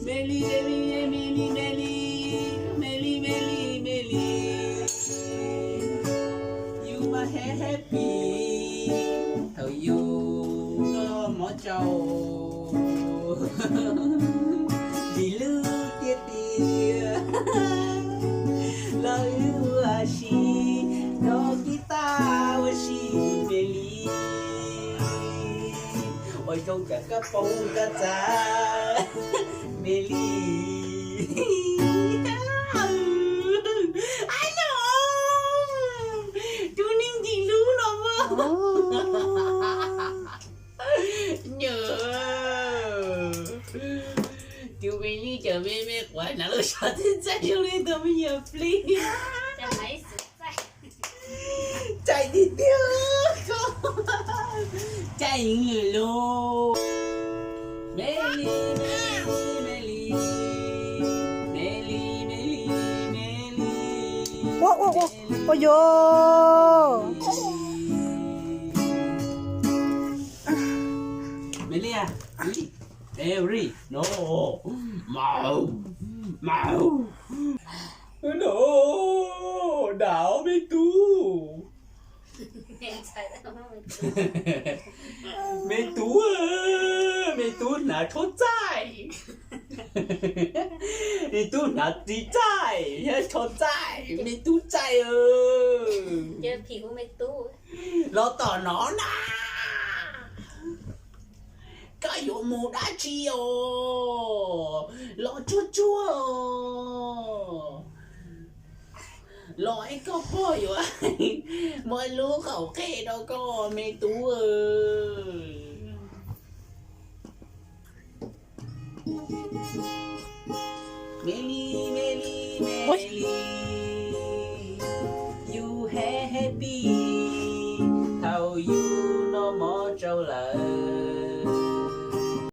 Me li, me li, me li, me li, me li, me li, me li, me li, me li. Yus mas happy thaum yus noj mov tsau. Vim lub tiaj tiaj los wb ua si, nrog kib taj ua si me li. Ua zoo cas koj poob koj txav me li. Ai no, tus neeg ntxim hlub no mas. Nyuam, tus me li cov me me quav hnav lub sab txaij zoo li tus me nyuam plig. Txaij tiag tiag, txaij heev lawm lauj. Me li, me li, me li, me li, me li, me li. Ua, ua, ua, ua yos. Me li a, ri, e, ri, no, mau, mau. No, dam me tub. Me tub, me tub hnav tsho txaij. Me tub hnav ris txaij, tsho txaij, me tub txaij. Los tom no na. Koj yuav mus dab tsi os? Los tsuag tsuag os. Los es koj pog yuav muab lub qaum qe rau koj me tub. Me li, me li, me li, yus happy thaum yus noj mov tsau lawm.